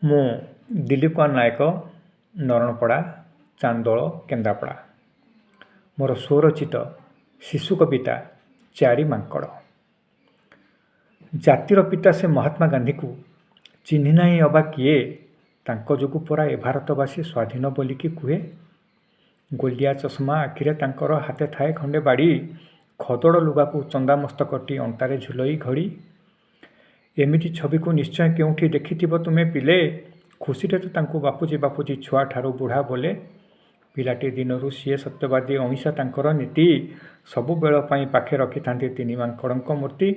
ମୁଁ ଦିଲ୍ଲୀପ କୁମାର ନାୟକ, ନରଣପଡ଼ା, ଚାନ୍ଦୋଳ, କେନ୍ଦ୍ରାପଡ଼ା। ମୋର ସ୍ୱରଚିତ ଶିଶୁ କବିତା ଚାରି ମାଙ୍କଡ଼। ଜାତିର ପିତା ସେ ମହାତ୍ମା ଗାନ୍ଧୀକୁ ଚିହ୍ନି ନାହିଁ ଅବା କିଏ? ତାଙ୍କ ଯୋଗୁଁ ପରା ଏ ଭାରତବାସୀ ସ୍ୱାଧୀନ ବୋଲିକି କୁହେ। ଗୋଲିଆ ଚଷମା ଆଖିରେ ତାଙ୍କର, ହାତେ ଥାଏ ଖଣ୍ଡେ ବାଡ଼ି, ଖଦଡ଼ ଲୁଗାକୁ ଚନ୍ଦା ମସ୍ତକଟି, ଅଣ୍ଟାରେ ଝୁଲଇ ଘଡ଼ି। ଏମିତି ଛବିକୁ ନିଶ୍ଚୟ କେଉଁଠି ଦେଖିଥିବ ତୁମେ ପିଲେ। ଖୁସିରେ ତ ତାଙ୍କୁ ବାପୁଜୀ ବାପୁଜୀ ଛୁଆଠାରୁ ବୁଢ଼ା ବୋଲେ। ପିଲାଟି ଦିନରୁ ସିଏ ସତ୍ୟବାଦୀ, ଅହିଂସା ତାଙ୍କର ନୀତି। ସବୁବେଳ ପାଇଁ ପାଖେ ରଖିଥାନ୍ତି ତିନି ମାଙ୍କଡ଼ଙ୍କ ମୂର୍ତ୍ତି।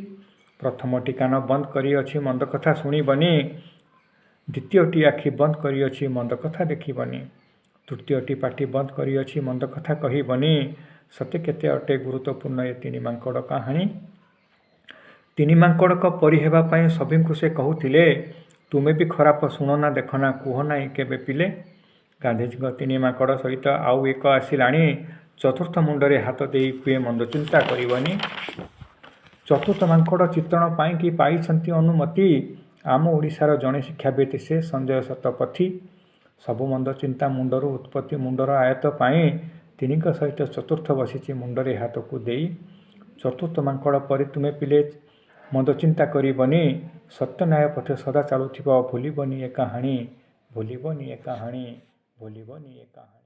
ପ୍ରଥମଟି କାନ ବନ୍ଦ କରିଅଛି, ମନ୍ଦ କଥା ଶୁଣିବନି। ଦ୍ୱିତୀୟଟି ଆଖି ବନ୍ଦ କରିଅଛି, ମନ୍ଦ କଥା ଦେଖିବନି। ତୃତୀୟଟି ପାଟି ବନ୍ଦ କରିଅଛି, ମନ୍ଦ କଥା କହିବନି। ସତେ କେତେ ଅଟେ ଗୁରୁତ୍ୱପୂର୍ଣ୍ଣ ଏ ତିନି ମାଙ୍କଡ଼ କାହାଣୀ। ତିନି ମାଙ୍କଡ଼ଙ୍କ ପରି ହେବା ପାଇଁ ସଭିଙ୍କୁ ସେ କହୁଥିଲେ, ତୁମେ ବି ଖରାପ ଶୁଣନା, ଦେଖନା, କୁହ ନାହିଁ କେବେ ପିଲେ। ଗାନ୍ଧିଜୀଙ୍କ ତିନି ମାଙ୍କଡ଼ ସହିତ ଆଉ ଏକ ଆସିଲାଣି, ଚତୁର୍ଥ ମୁଣ୍ଡରେ ହାତ ଦେଇ କୁହେ, ମନ୍ଦ ଚିନ୍ତା କରିବନି। ଚତୁର୍ଥ ମାଙ୍କଡ଼ ଚିତ୍ରଣ ପାଇଁକି ପାଇଛନ୍ତି ଅନୁମତି ଆମ ଓଡ଼ିଶାର ଜଣେ ଶିକ୍ଷାବିତ୍ ସେ ସଞ୍ଜୟ ଶତପଥୀ। ସବୁ ମନ୍ଦ ଚିନ୍ତା ମୁଣ୍ଡରୁ ଉତ୍ପତ୍ତି, ମୁଣ୍ଡର ଆୟତ୍ତ ପାଇଁ ତିନିଙ୍କ ସହିତ ଚତୁର୍ଥ ବସିଛି ମୁଣ୍ଡରେ ହାତକୁ ଦେଇ। ଚତୁର୍ଥ ମାଙ୍କଡ଼ ପରି ତୁମେ ପିଲେ ମନ୍ଦ ଚିନ୍ତା କରିବନି, ସତ୍ୟ ନ୍ୟାୟ ପଥେ ସଦା ଚାଲୁଥିବ, ଭୁଲିବନି ଏ କାହାଣୀ, ଭୁଲିବନି ଏ କାହାଣୀ, ଭୁଲିବନି ଏ କାହାଣୀ।